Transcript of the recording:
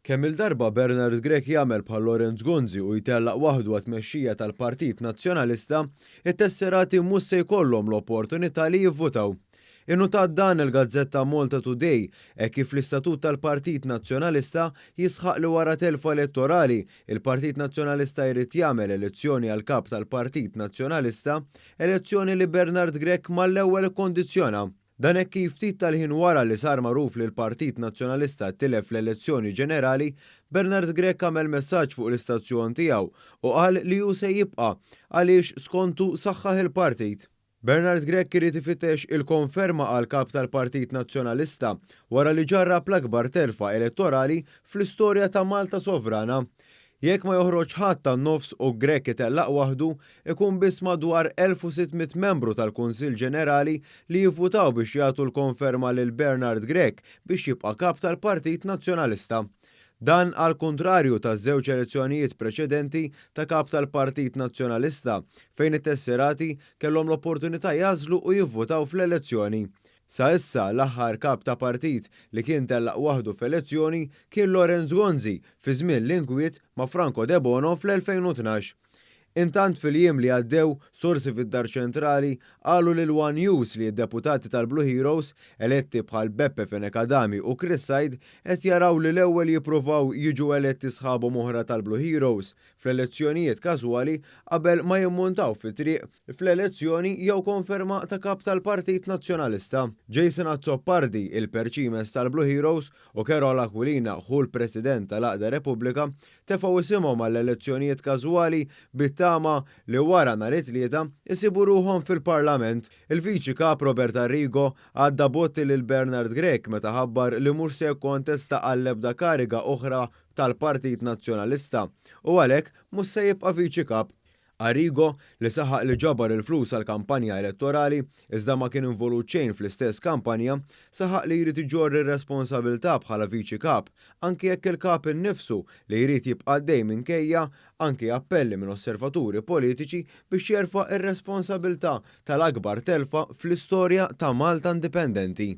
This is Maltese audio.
Kemm-il darba Bernard Grech jagħmel bħal Lawrence Gonzi u jtellaq waħdu għat-tmexxija tal-Partit Nazzjonalista, it-tesserati mhux se jkollhom l-opportunità li jivvutaw. Innutat dan il-gazzetta Malta Today hekk kif l-istatut tal-Partit Nazzjonalista jisħaq li wara telfa elettorali, il-Partit Nazzjonalista jrid jagħmel elezzjoni għall-Kap tal-Partit Nazzjonalista, elezzjoni li Bernard Grech mal-ewwel ikkondizzjona. Dan hekk kif ftit tal-ħin wara li sar magħruf li l-Partit Nazzjonalista tilef l-elezzjoni ġenerali, Bernard Grech għamel messaġġ fuq l-istazzjon tiegħu u qal li hu se jibqa' għaliex skontu saħħaħ il-partit. Bernard Grech irid ifittex il-konferma għal Kap tal-Partit Nazzjonalista wara li ġarrab l-akbar telfa elettorali fl-istorja ta' Malta sovrana. Jekk ma joħroġ ħadd tan-nofs u Grech itellaq waħdu, ikun biss madwar 1,600 membru tal-Kunsill Ġenerali li jivvutaw biex jagħtu l-konferma lil Bernard Grech biex jibqa' Kap tal-Partit Nazzjonalista. Dan għall-kuntrarju taż-żewġ elezzjonijiet preċedenti ta' Kap tal-Partit Nazzjonalista fejn it-tesserati kellhom l-opportunità jagħżlu u jivvutaw fl-elezzjoni. Sa issa, l-aħħar Kap ta' partit li kien tellaq waħdu f'elezzjoni kien Lawrence Gonzi fi żmien l-inkwiet ma' Franco Debono fl-2012. Intant fil-jiem li għaddew, sorsi fid-Dar Ċentrali qalu lil one News li d-deputati tal-Blue Heroes, eletti bħal Beppe Fenech Adami u Chris Said qed jaraw li l-ewwel jippruvaw jiġu eletti sħabhom oħra tal-Blue Heroes fl-elezzjonijiet każwali qabel ma jimmuntaw fit-triq fl-elezzjoni jew konferma ta' Kap tal-Partit Nazzjonalista. Jason Azzopardi, il-perċimes tal-Blue Heroes, u Karol Aquilina, ħu l-President tal-Għaqda Repubblika, tefgħu isimhom għall-elezzjonijiet każwali bit-tama li wara nhar it-Tlieta jsibu ruħhom fil-Parlament. Il-Viċi Kap Robert Arrigo għadda botti lil Bernard Grech meta ħabbar li mhux se jikkontesta għall-ebda kariga oħra tal-Partit Nazzjonalista u għalhekk mhux se jibqa' Viċi Kap. Arrigo, li saħaq li ġabar il-flus għall-kampanja elettorali iżda ma kien involut xejn fl-istess kampanja, saħaq li jrid iġorr ir-responsabilità bħala Viċi Kap, anki jekk il-Kap innifsu li jrid jibqa' għaddej minkejja anki appelli minn osservaturi politiċi biex jerfa' r-responsabilità tal-akbar telfa fl-istorja ta' Malta indipendenti.